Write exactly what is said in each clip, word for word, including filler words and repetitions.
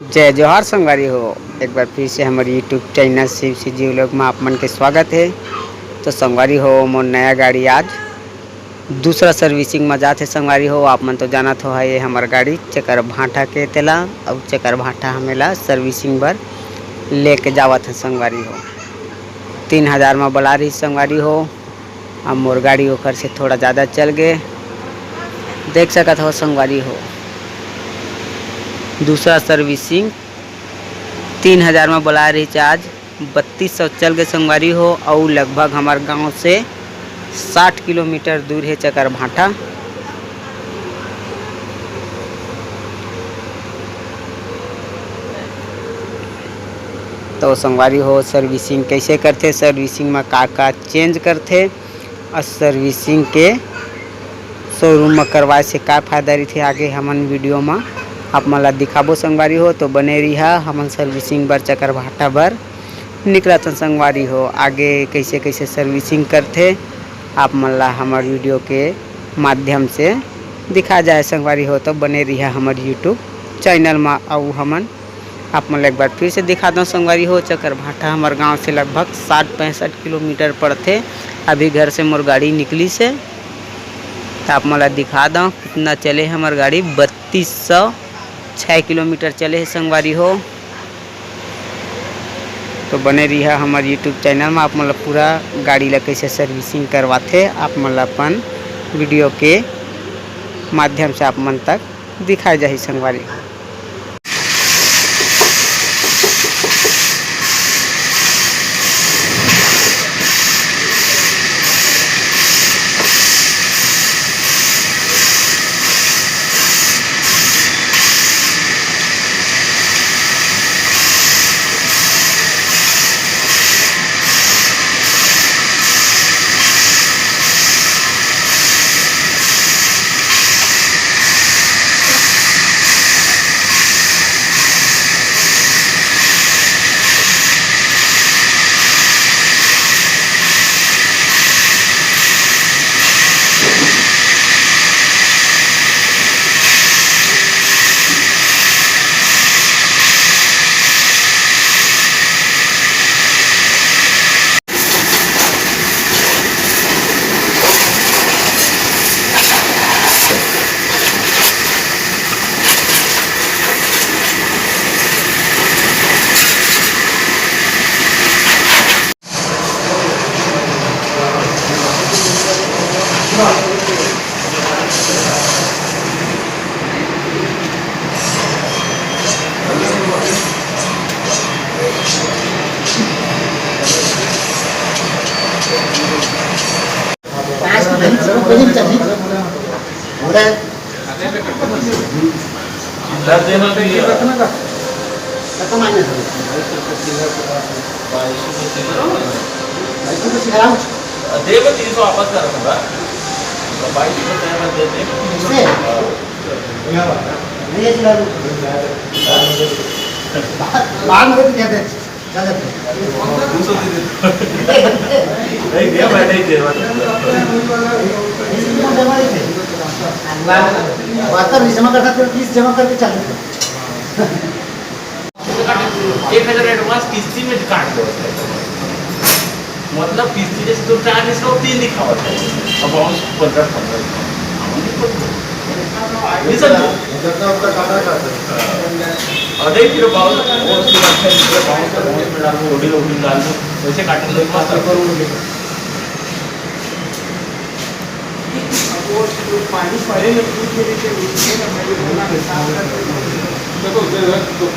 जय जोहार संगवारी हो, एक बार फिर से हमर YouTube चैनल शिव सी जी व्लॉग में आप मन के स्वागत है। तो संगवारी हो, मोर नया गाड़ी आज दूसरा सर्विसिंग में जात है संगवारी हो। आप मन तो जानत हो, ये हमर गाड़ी चकर भाटा के तेला, अउ चकर भाटा हमेला सर्विसिंग बर लेके जावत है संगवारी हो। तीन हजार में बला रही संगवारी हो, अब मोर गाड़ी ओकर से थोड़ा ज़्यादा चल गए। देख सकत हो संगवारी हो, दूसरा सर्विसिंग तीन हजार में बला रही, आज बत्तीस सौ चल गए संगवारी हो, अउ लगभग हमार गांव से साठ किलोमीटर दूर है चकर भाटा। तो संगवारी हो, सर्विसिंग कैसे करथे, सर्विसिंग में का का चेंज करथे, अउ सर्विसिंग के शोरूम में करवाए से का फ़ायदा रहिथे, आगे हमन वीडियो में आप मन ला दिखाबो संगवारी हो। तो बने रिहा, हमन सर्विसिंग बर चकर भाटा बर निकलत हन संगवारी हो। आगे कैसे कैसे सर्विसिंग करथे, आप मन ला हमर वीडियो के माध्यम से दिखा जाए संगवारी हो। तो बने रिहा हमर YouTube चैनल में। अउ हमन आप मन ला एक बार फिर से दिखा दो संगवारी हो, चकर भाटा हमर गांव से लगभग साठ पैंसठ किलोमीटर पड़थे। अभी घर से मोर गाड़ी निकली से, तो आप मन ला दिखा दो कितना चले हमर गाड़ी, बत्तीस सौ छः किलोमीटर चले है संगवारी हो। तो बने रिहा हमर YouTube चैनल में, आप मन ला पूरा गाड़ी ला कैसे सर्विसिंग करवाथे, आप मन ला अपन वीडियो के माध्यम से आप मन तक दिखाए जाही संगवारी। दे बस, तीन सौ वापस कर दूंगा। तो बाईस सौ तय कर देते हैं। बाद में तो कहते हैं। नहीं दिया, मैं नहीं दे रहा। बात कर, जमा करता, फिर फीस जमा करके चालू कर। एक हजार एडवांस किस्ती में काट दो। मतलब किस्ती जैसे तो चार सौ तीन दिखावत है, अब बाउंस पंद्रह, पंद्रह। ये सब उधर का, उधर का काटा जाता है। और देख, फिर बाउंस, वो उसकी बात है, फिर बाउंस का बाउंस में डाल दो, होल्डिंग, होल्डिंग डाल दो, वैसे काटने लगे। पानी पड़े ना, दूध के नीचे उठे ना, मैं बोला, साफ कर दो। देखो, उधर रख दो।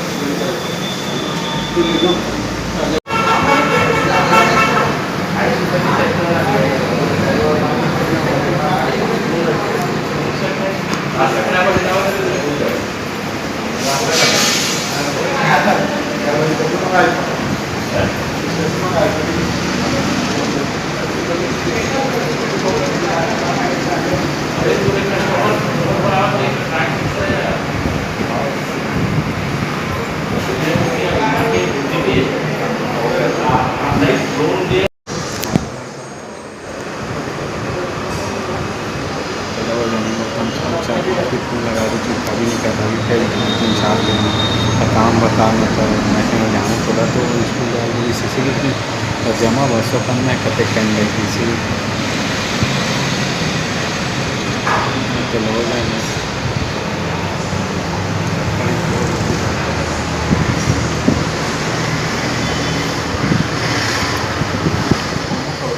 चलो, जमीन अपन चार चार फीट में लगा दो, चिपका भी नहीं करता, अभी कई तीन चार दिन का काम बता न, तो मैं कहीं जाना थोड़ा, तो स्कूल जाए लगी इसी, लेकिन जमा बरसों कम में कते कम लगी इसी। तो लोग हैं,